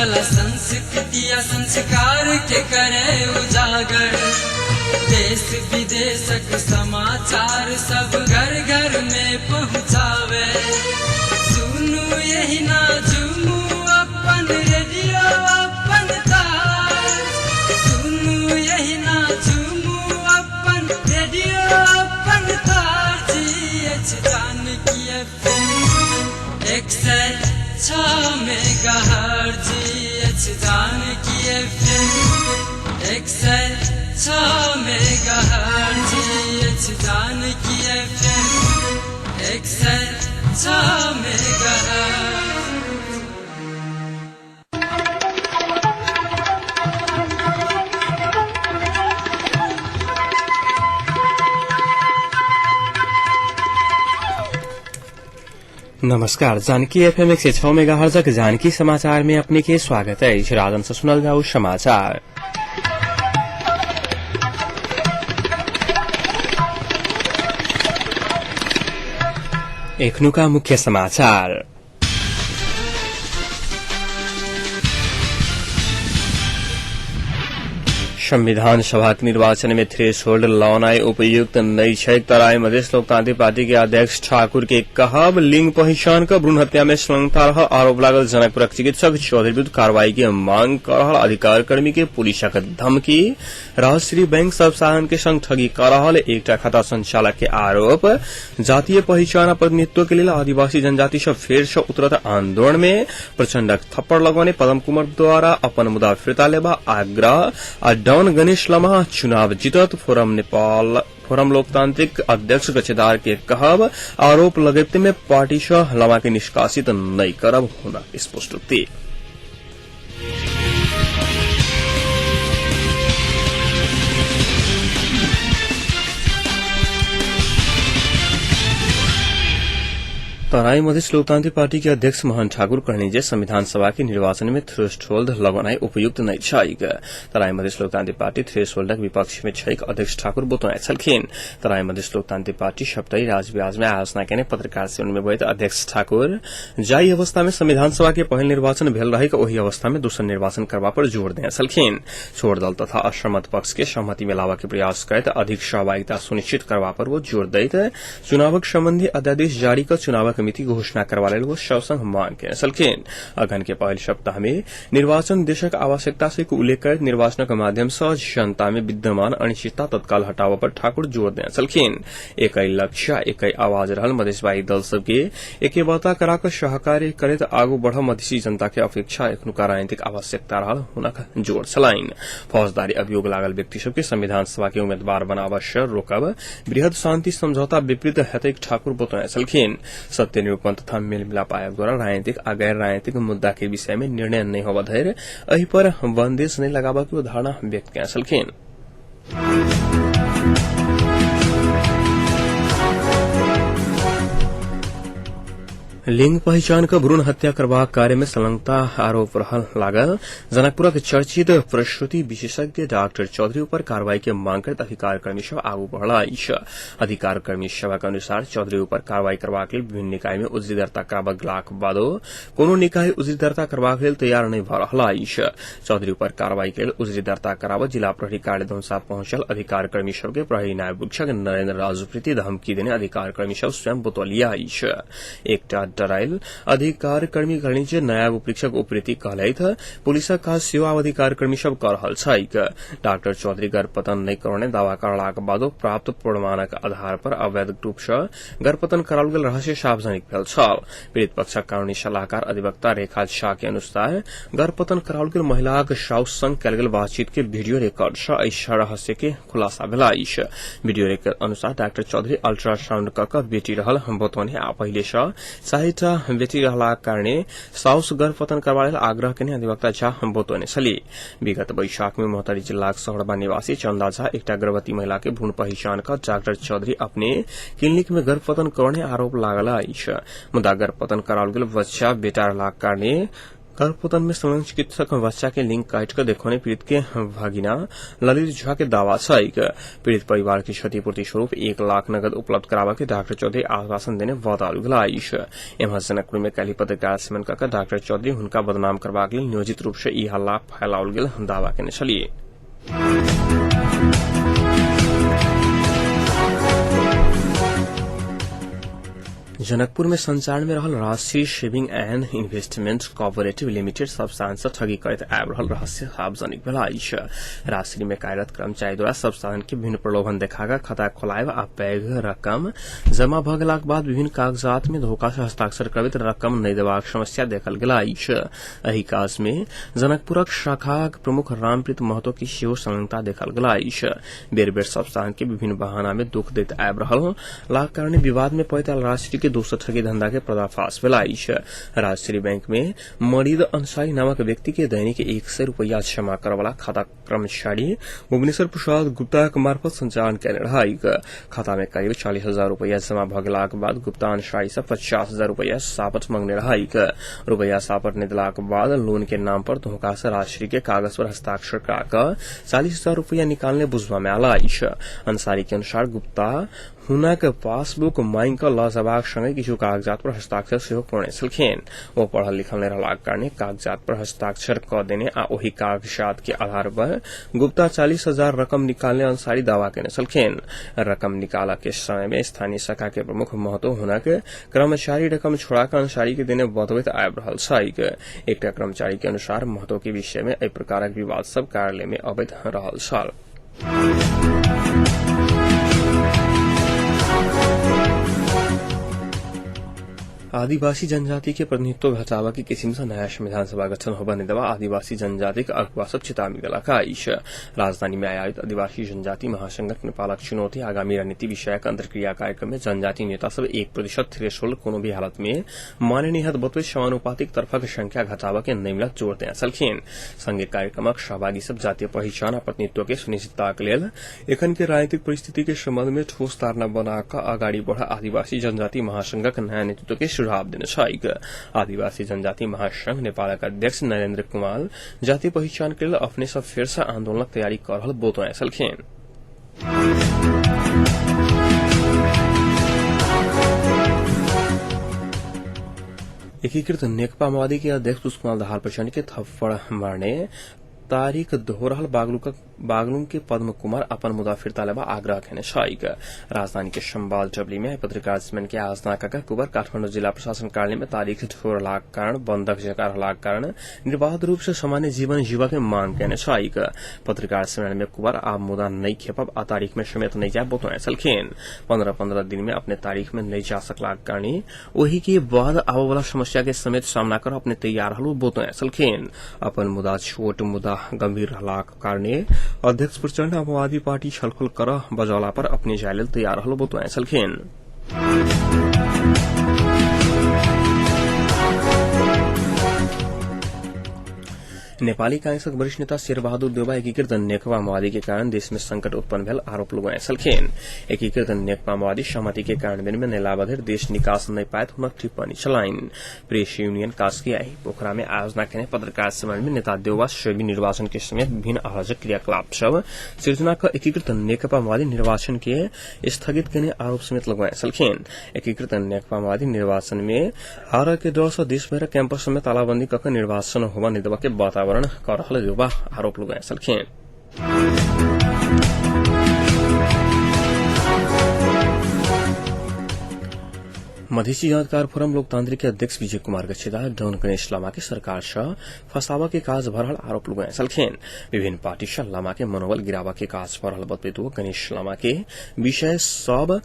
कला संस्कृति आ संस्कार के करे उजागर। देश विदेशक समाचार सब घर घर में पहुँचावे। सुनू यही ना झूमू अपन रेडियो अपन तार। सुनू यही ना झूमू अपन रेडियो अपन तार। जी Janaki FM 106 megahertz. Janaki FM 106 megahertz. Janaki FM 106 megahertz. नमस्कार, जानकी एफएम 106 मेगाहर्जक जानकी समाचार में अपने के स्वागत अछि। राजन से सुनल जाऊ समाचार। एखनुका मुख्य समाचार। संविधान सभाक निर्वाचन में थ्रेशहोल्ड लाउनाइ उपयुक्त नहि छै, तराई मधेश लोकतांत्रिक पार्टी के अध्यक्ष ठाकुर के कहब। लिंग पहिचान क भ्रूण हत्या में संलग्नता रहल आरोप लागल जनकपुरक चिकित्सक चौधरी विरुद्ध कार्रवाई के मांग कर रहल अधिकार कर्मी के पुलिसक धमकी। राजश्री बैंक सब के संग ठगी कर रहल एकटा खाता संचालक के आरोप। जातीय पहिचान आ प्रतिनिधित्व के लेल आदिवासी जनजाति सब फेर से उतरत आंदोलन में। प्रचंडक थप्पड़ लगौने पदम कुमार द्वारा अपन मुद्दा फिर्ता लेबा आग्रह। आ डॉन गणेश लम्हा चुनाव जीतत फोरम नेपाल फोरम लोकतांत्रिक अध्यक्ष गच्छेदार के कहब। आरोप लगैते में पार्टी से लम्हा के निष्कासित नहीं करब हुनक स्पष्टोक्ति। तराई मधेश लोकतांत्रिक पार्टी के अध्यक्ष मोहन ठाकुर कहने जे संविधान सभा के निर्वाचन में थ्रेशहोल्ड लगौनाइ उपयुक्त नहि छैक। तराई मधेश लोकतांत्रिक पार्टी थ्रेशहोल्डक विपक्ष में छैक, अध्यक्ष ठाकुर बतौने छलखिन। तराई मधेश लोकतांत्रिक पार्टी सप्तरी राजविराज में आयोजना केने पत्रकार सम्मेलन में बोलैत अध्यक्ष ठाकुर जाहि अवस्था में संविधान सभा के पहिल निर्वाचन भेल रहैक ओहि अवस्था में दोसर निर्वाचन करबा पर जोर देने छलखिन। छोड़ दल तथा असहमत पक्ष के सहमति में लाबऽ के प्रयास करैत अधिक सहभागिता सुनिश्चित करबा पर वो जोर दैत चुनावक संबंधी अध्यादेश जारी क चुनावक मिति घोषणा करबा लेल वो सब संग मांग केने छलखिन। अगहन के पहिल सप्ताह में निर्वाचन देशक आवश्यकता से उल्लेख करैत निर्वाचनक माध्यम सँ जनता में विद्यमान अनिश्चितता तत्काल हटाबऽ पर ठाकुर जोर देने छलखिन। एकै लक्ष्य एकै आवाज रहल मधेशवादी दल सबके एकेबता करा कऽ सहकार्य करैत आगू बढ़ब मधेसी जनता के अपेक्षा एखनुका राजनीतिक आवश्यकता रहल हुनक जोर छलनि। फौजदारी अभियोग लागल व्यक्ति सबके संविधान सभा के उम्मीदवार बनाबऽ से रोकब वृहद शांति समझौता विपरीत हेतैक ठाकुर बतौने छलखिन। सत्य निरूपण तथा मेल मिलाप आयोग द्वारा राजनीतिक आ गैर राजनीतिक मुद्दा के विषय में निर्णय नहि होबऽ धरि एहि पर बंदिश नहि लगाबऽ के धारणा व्यक्त केने छलखिन। लिंग पहिचान क भ्रूण हत्या करबाक कार्य में संलग्नता आरोप रहल लागल जनकपुरक चर्चित प्रसूति विशेषज्ञ डॉक्टर चौधरी ऊपर कार्रवाई के मांग करैत अधिकार कर्मी सब आगू बढ़ल अछि। अधिकार कर्मी सभक अनुसार चौधरी ऊपर कार्रवाई करबाक लेल विभिन्न निकाय में उजरी दर्ता कराबऽ गेलाक बादो कोनो निकाय उजरी दर्ता करबाक लेल तैयार नहि भऽ रहल अछि। चौधरी ऊपर कार्रवाई के लेल उजरी दर्ता कराबऽ जिला प्रहरी कार्यालय धनुषा पहुंचल अधिकार कर्मी सबके प्रहरी नायब वीक्षक नरेन्द्र राजप्रीति धमकी देने अधिकार कर्मी सब स्वयं बतौलिया अछि। एकटा डरायल अधिकार कर्मी कहलनि जे नायब उपरीक्षक उप्रेती कहलथि पुलिसक काज सेहो आब अधिकार कर्मी सब कऽ रहल छैक। डॉक्टर चौधरी गर्भपतन नहि करौने दावा करलाक बादो प्राप्त प्रमाणक आधार पर अवैध रूप सँ गर्भपतन कराओल गेल रहस्य सार्वजनिक भेल छल। पीड़ित पक्षक कानूनी सलाहकार अधिवक्ता रेखा झा के अनुसार गर्भपतन कराओल गेल महिलाक साउस संग कयल गेल बातचीत के वीडियो रिकॉर्ड सँ एहि रहस्य के खुलासा भेल अछि। वीडियो रिकॉर्ड अनुसार डॉक्टर चौधरी अल्ट्रासाउंड क कऽ बेटी रहल बतौने आ पहिले सँ चारिटा बेटी रहलाक कारणे साउस गर्भपतन करबा लेल आग्रह केने अधिवक्ता झा बतौने छलीह। विगत बैशाख में महोत्तरी जिलाक सहरबा निवासी चंदा झा एकटा गर्भवती महिला के भ्रूण पहिचान कऽ डॉक्टर चौधरी अपने क्लिनिक में गर्भपतन करौने आरोप लागल अछि। मुदा गर्भपतन कराओल गेल बच्चा बेटा रहलाक कारणे गर्भपोतन में संलग्न चिकित्सक बच्चा के लिंग काट कर देखौने पीड़ित के भागिना ललित झा के दावा छै। पीड़ित परिवार के क्षतिपूर्ति स्वरूप 1 लाख नगद उपलब्ध कराबा के डॉक्टर चौधरी आश्वासन देने बताओल गेल अछि। एम्हर जनकपुर में काल्हि पत्रकार सम्मेलन कऽ डॉक्टर चौधरी हुनका बदनाम करबाक लेल नियोजित रूप से ई हल्ला फैलाओल गेल दावा केने छलीह। जनकपुर में संचालन में रहल राष्ट्रीय saving and investment cooperative limited सब साधन से ठगी करैत आबि रहल रहस्य सार्वजनिक भेल अछि। राष्ट्रीय में कार्यरत कर्मचारी द्वारा सब साधन के विभिन्न प्रलोभन देखा खाता खोलायब आ पैघ रकम जमा भऽ गेलाक बाद विभिन्न कागजात में धोखा से हस्ताक्षर करबैत रकम नहि देबाक समस्या देखल गेल अछि। एहि काज में जनकपुरक शाखाक प्रमुख रामप्रीत महतो की सेहो संलग्नता देखल गेल अछि। बेर बेर सब साधन के विभिन्न बहाना में दुख दैत आबि रहल लाख कारणे विवाद में पड़ैत राष्ट्रीय के दोसर ठगी धंधा के पर्दाफाश भेल अछि। राष्ट्रीय बैंक में मरीद अंसारी नामक व्यक्ति के दैनिक 100 रुपया जमा करवाला खाता कर्मचारी भुवनेश्वर प्रसाद गुप्ता के मार्फत संचालन केने रहैक। खाता में करीब 40,000 रुपया जमा भऽ गेलाक बाद गुप्ता अंसारी से 50,000 रुपया सापट मंगने रहैक। रुपया सापट नहि देलाक बाद लोन के नाम पर धोखा से राष्ट्रीय के कागज पर हस्ताक्षर करा कऽ 40,000 रुपया निकालने बुझबा में आयल अछि। अंसारी के अनुसार गुप्ता हुनक पासबुक मांगि कऽ लऽ जेबाक संगे किछु कागजात पर हस्ताक्षर सेहो करने छलखिन। ओ पढ़ल लिखल नहि रहलाक कारणे कागजात पर हस्ताक्षर कऽ देने आ ओहि कागजात के आधार पर गुप्ता 40,000 रकम निकालने अंसारी दावा केने छलखिन। रकम निकालऽ के समय में स्थानीय शाखा के प्रमुख महतो हुनक कर्मचारी रकम छोड़ा कऽ अंसारी के देने बतबैत आबि रहल छैक। एकटा कर्मचारी के अनुसार महतो के विषय में एहि प्रकारक विवाद सब कार्यालय में अबैत रहल छल। आदिवासी जनजाति के प्रतिनिधित्व घटाबऽ के किसिम से नया संविधान सभा गठन होबऽ नहि देबा आदिवासी जनजातिक अगुवा सब चेतावनी देलक अछि। राजधानी में आयोजित आदिवासी जनजाति महासंघक नेपालक चुनौती आगामी रणनीति विषयक अंतर्क्रिया कार्यक्रम में जनजाति नेता सब 1% थ्रेशोल्ड कोनो भी हालत में मान्य नहि हत बतबैत समानुपातिक तरफक संख्या घटाबऽ के नहि मिलत जोर देने छलखिन। संगे कार्यक्रमक सहभागी सब जातीय पहिचान आ प्रतिनिधित्व के सुनिश्चितताक लेल एखन के राजनीतिक परिस्थिति के संबंध में ठोस धारणा बना कऽ अगाडि बढ़ आदिवासी जनजाति महासंघक नयाँ नेतृत्व के सुझाव देने छैक। आदिवासी जनजाति महासंघ नेपालक अध्यक्ष नरेन्द्र कुमार जातीय पहिचान के लेल अपने सब फेर से आंदोलनक तैयारी कऽ रहल बतौने छलखिन। एकीकृत नेकपा माओवादी के अध्यक्ष पुष्पकमल दाहाल प्रचण्ड के थप्पड़ मारने तारीख दोहरहल बागलुङ के पद्म कुमार अपन मुद्दा फिर्ता लेबा आग्रह केने छैक। राजधानी के सम्बाल डबली में पत्रकार सम्मेलन के आयोजना कऽ कुबर काठमाडौँ जिला प्रशासन कार्यालय में तारीख ढोरलाक कारण बंधक जका रहलाक कारण निर्बाध रूप से सामान्य जीवन जीवा के मांग केने छैक। पत्रकार सम्मेलन में कुबर आब मुद्दा नहि खेपब आ तारीख में समेत नहि जायब बतौने छलखिन। 15-15 दिन में अपने तारीख में नहि जा सकलाक कारण ओहि के बाद आबय वाला समस्या के समेत सामना कर अपने तैयार रहल बतौने छलखिन। अपन मुद्दा छोट मुद्दा गंभीर रहलाक कारणे अध्यक्ष प्रचण्ड आ माओवादी पार्टी छलफल कर बजौला पर अपने जाय लेल तैयार रहल बतौने छलखिन। नेपाली कांग्रेसक वरिष्ठ नेता शेरबहादुर देउवा एकीकृत नेकपा माओवादी के कारण देश में संकट उत्पन्न भेल आरोप लगौने छलखिन। एकीकृत नेकपा माओवादी सहमति के कार्यान्वयन में नहि लाबधरि देश निकास नहि पायत हुनक टिप्पणी छलनि। प्रेस यूनियन कास्की आइ पोखरा में आयोजना केने पत्रकार सम्मेलन में नेता देउवा शैवी निर्वाचन के समेत विभिन्न अराजक क्रियाकलाप सब सृजना क एकीकृत नेकपा माओवादी निर्वाचन के स्थगित केने आरोप समेत लगौने छलखिन। एकीकृत नेकपा माओवादी निर्वाचन में हार के डर से देशभर कैंपस में तालाबंदी कऽ निर्वाचन होबा नहि देबऽ के वातावरण कऽ रहल देउवा आरोप लगौने छलखिन। मधेसी यादगार फोरम लोकतांत्रिक के अध्यक्ष विजय कुमार गच्छेदार डॉन गणेश लामा के सरकार से फंसावा के काज भऽ रहल आरोप लगौने छलखिन। विभिन्न पार्टी से लामा के मनोबल गिरावा के काज भऽ रहल बतबैत ओ गणेश लामा के विषय सब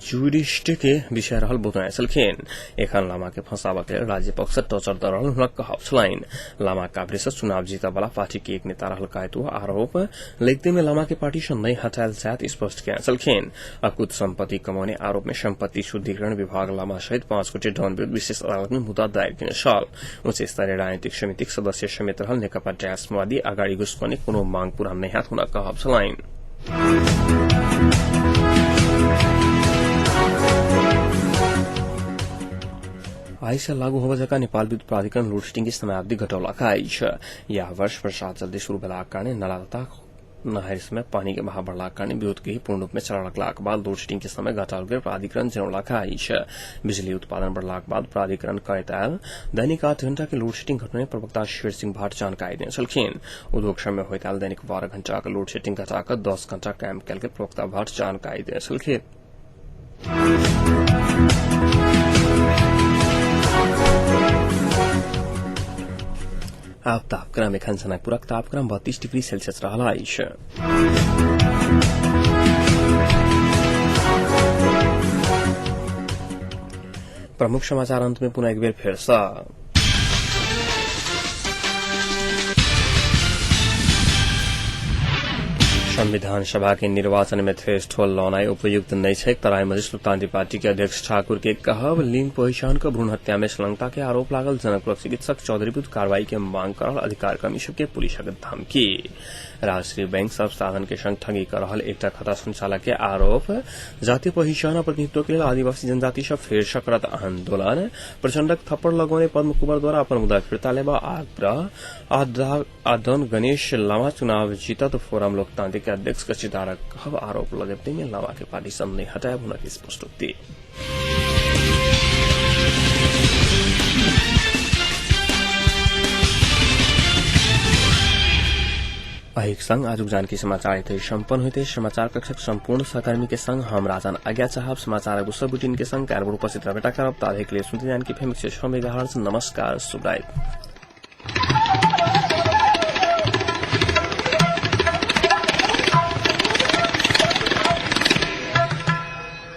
जुरिस्ट के विषय रहल बतौने छलखिन। एखन लामा के फंसावा के लेल राज्य पक्ष टॉर्चर दऽ रहल हुनक कहब छलनि। लामा काभ्रे से चुनाव जीतऽ वाला पार्टी के एक नेता रहल कहैत ओ आरोप लगिते में लामा के पार्टी से नहि हटायल जायत स्पष्ट केने छलखिन। अकुत संपत्ति कमौने आरोप में संपत्ति शुद्धिकरण विभाग लामा सहित 5 गोटे डॉन विरुद्ध विशेष अदालत में मुद्दा दायर केने छल। उच्च स्तरीय राजनीतिक समितिक सदस्य समेत रहल नेकपा ड्यास माओवादी अगाडि घुसकने कोनो मांग पूरा नहि हैत हुनक कहब छलनि। आइ से लागू होबय जकाँ नेपाल विद्युत प्राधिकरण लोड शेडिंग के समयावधि घटौलक अछि। यह वर्ष बरसात जल्दी शुरू भेलाक कारणे नाला तथा नहर में पानी के बहाव बढ़लाक कारणे विद्युत के पूर्ण रूप में चला लगलाक बाद लोड शेडिंग के समय घटाओल गेल प्राधिकरण जनौलक अछि। बिजली उत्पादन बढ़लाक बाद प्राधिकरण करैत आयल दैनिक 8 घंटा के लोड शेडिंग घटने प्रवक्ता शेर सिंह भाट जानकारी देने छलखिन। उद्योग समय होइत आयल दैनिक 12 घंटा के लोड शेडिंग घटाकर 10 घंटा कायम कयल गेल प्रवक्ता भाट जानकारी देने छलखिन। आब तापक्रम। एखन जनकपुरक तापक्रम 32 डिग्री सेल्सियस रहल अछि। प्रमुख समाचार अंत में पुनः एक बेर फेर सँ। संविधान सभा के निर्वाचन में थ्रेशहोल्ड लौनाइ उपयुक्त नहि छै, तराई मधेश लोकतांत्रिक पार्टी के अध्यक्ष ठाकुर के कहब। लिंग पहिचान क भ्रूण हत्या में संलग्नता के आरोप लागल जनकपुरक चिकित्सक चौधरी विरुद्ध कार्रवाई के मांग कर रहल अधिकार कर्मी सबके पुलिसक धमकी। राष्ट्रीय बैंक सब साधन के संग ठगी कर रहल एकटा खाता संचालक के आरोप। जातीय पहिचान आ प्रतिनिधित्व के लेल आदिवासी जनजाति सब फेर सँ करत आंदोलन। प्रचंडक थप्पड़ लगौने पद्म कुमार द्वारा अपन मुद्दा फिर्ता लेबा आग्रह। आदन गणेश लामा चुनाव जीतत फोरम लोकतांत्रिक के अध्यक्ष कचिदारक कहब। आरोप लगेबे में लामा के पार्टी सब नहीं हटायब हुनक स्पष्टोक्ति। एहिक संग आजुक जानकी समाचार एतै सम्पन्न होते। समाचार कक्षक सम्पूर्ण सहकर्मी के संग हम राजन आज्ञा चाहब। समाचार दोसर बुलेटिन के संग काल्हि उपस्थित रहबेटा करब। ताधरि के लिए सुनते जानकी फेम 106 मेगाहर्ट्ज। नमस्कार, शुभ राति।